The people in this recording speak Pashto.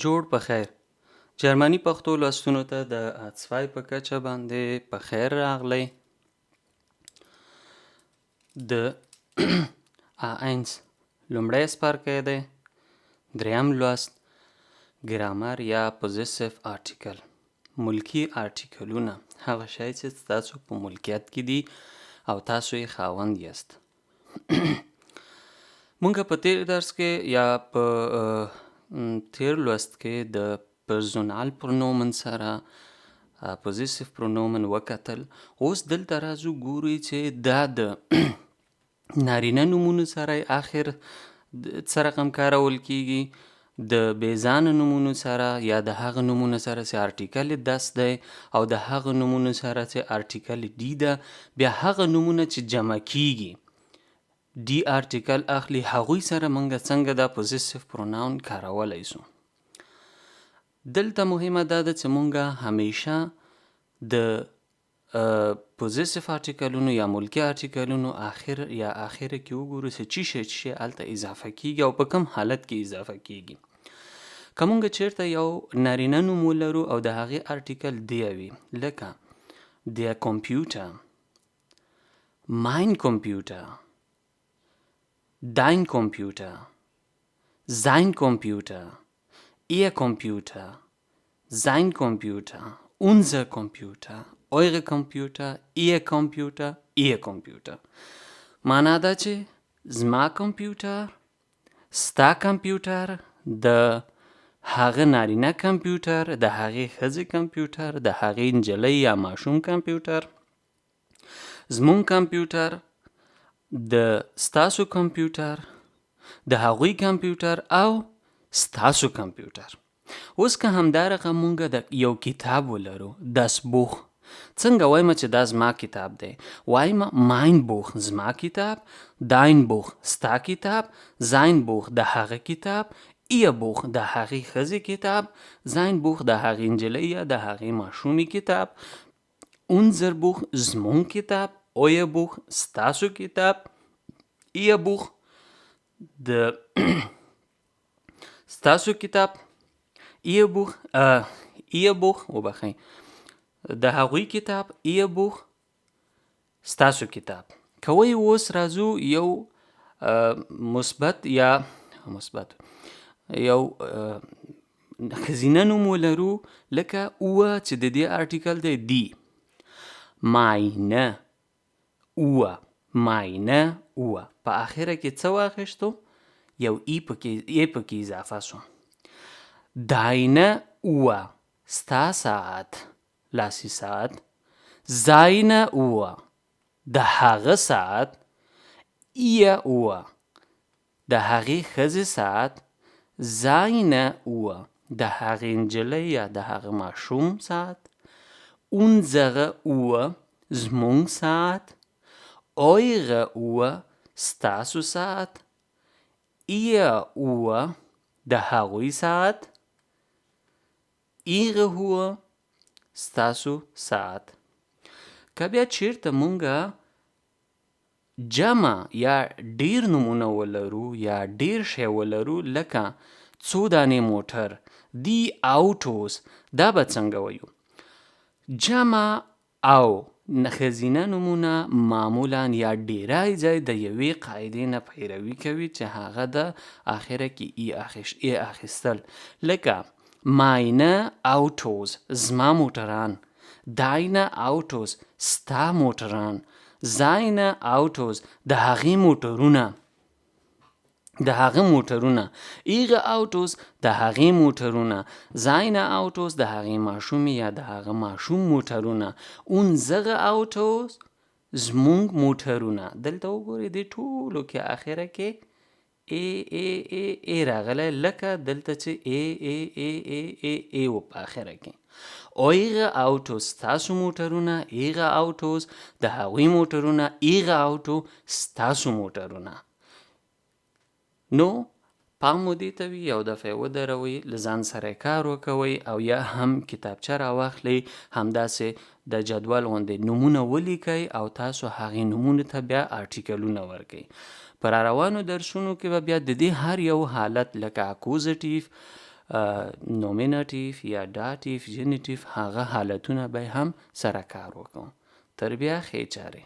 جوړ په خیر. جرمني پښتو لوستونو ته د A zwei په کچه باندې په خیر راغلی. د A eins لومړی څپرکی دی، دریم لوست، ګرامر یا possessive article، ملکي آرټیکلونه، هغه شی چې ستاسو په ملکیت کې دي او تاسو یې خاوند یاست. مونږ په تیر درس کې یا په تیر لوست کې د Personalpronomen سره Possessivpronomen وکتل. اوس دلته راځو، ګورو چې دا د نارینه نومونو سره آخر څه رقم کارول کیږي، د بېځانه نومونو سره یا د هغه نومونو سره چې Artikel das دی، او د هغه نومونو سره چې Artikel die ده، بیا هغه نومونه چې جمع کیږي، die Artikel اخلي، هغوی سره مونږ څنګه دا Possessivpronoun کارولی سو. دلته مهمه دا ده چې مونږ همیشه د possessive آرټیکلونو یا ملکي آرټیکلونو آخر یا آخره کې وګورو چې چی شی چی شی هلته اضافه کیږي او په کوم حالت کې اضافه کیږي. که مونږ چیرته یو نارینه نوم ولرو او د هغې Artikel der وي، لکه der Computer، mein Computer، dein Computer، sein Computer، ihr Computer، sein Computer، unser Computer، eure Computer، ihr Computer، ihr Computer. معنا دا چې زما کمپیوټر، ستا کمپیوټر، د هغه نارینه کمپیوټر، د هغې ښځې کمپیوټر، د هغې نجلۍ یا ماشوم کمپیوټر، زموږ کمپیوټر، د ستاسو کمپیوټر، د هغوی کمپیوټر او ستاسو کمپیوټر. اوس که همدا رقم مونږ د یو کتاب ولرو، das Buch، څنګه وایم چې دا زما کتاب دی؟ وایم mein Buch زما کتاب، dein Buch ستا کتاب، sein Buch د هغه کتاب، ihr Buch د هغې ښځې کتاب، sein Buch د هغې نجلۍ یا د هغې ماشومې کتاب، unser Buch زموږ کتاب، euer Buch ستاسو کتاب، ihr Buch د ستاسو کتاب، ihr Buch ihr Buch، وبخښئ، د هغوی کتاب، ihr Buch ستاسو کتاب. کوئ. اوس راځو یو مثبت یا مثبت یو ښځینه نوم ولرو، لکه Uhr چې د دې Artikel دی die. meine Uhr، meine Uhr، په آخره کې څه واخیستو؟ یو e پکې، e پکې اضافه سو. deine Uhr ستا ساعت، لاسي ساعت، seine Uhr د هغه ساعت، ihr Uhr د هغې ښځې ساعت، seine Uhr د هغې نجلۍ یا د هغه ماشوم ساعت، unsere Uhr زموږ ساعت، eure Uhr ستاسو ساعت، ihr Uhr د هغوی ساعت، ihre Uhr ستاسو ساعت. که بیا چیرته مونږه جمع یا ډیر نومونه ولرو یا ډیر شی ولرو، لکه څو دانې موټر، die Autos، دا به څنګه وایو؟ جمع او ښځینه نومونه معمولا یا ډیری ځای د یوې قاعدې نه پیروي کوي چې هغه د آخره کې e اخیستل، لکه meine Autos زما موټران، deine Autos ستا موټران، seine Autos د هغې موټرونه، د هغه موټرونه، ihre Autos د هغې موټرونه، seine Autos د هغې ماشومې یا د هغه ماشوم موټرونه، unsere Autos زموږ موټرونه. دلته وګورئ، دې ټولو کې آخره کې e e e e راغلی، لکه دلته چې e e e e e e و په آخره کې. eure Autos ستاسو موټرونه، ihre Autos د هغوی موټرونه، ihr Auto ستاسو موټرونه. نو پام مو دې ته وي، یو دفعه یې ودروئ، له ځان سره یې کار وکوئ او یا هم کتابچه راواخلئ، همداسې د جدول غوندې نومونه ولیکئ او تاسو هغې نومونو ته بیا آرټیکلونه ورکئ. په را روانو درسونو کې به بیا د دې هر یو حالت لکه Akkusativ، Nominativ یا Dativ، Genitiv، هغه حالتونه به هم سره کار وکړو. تر بیا، ښې چارې.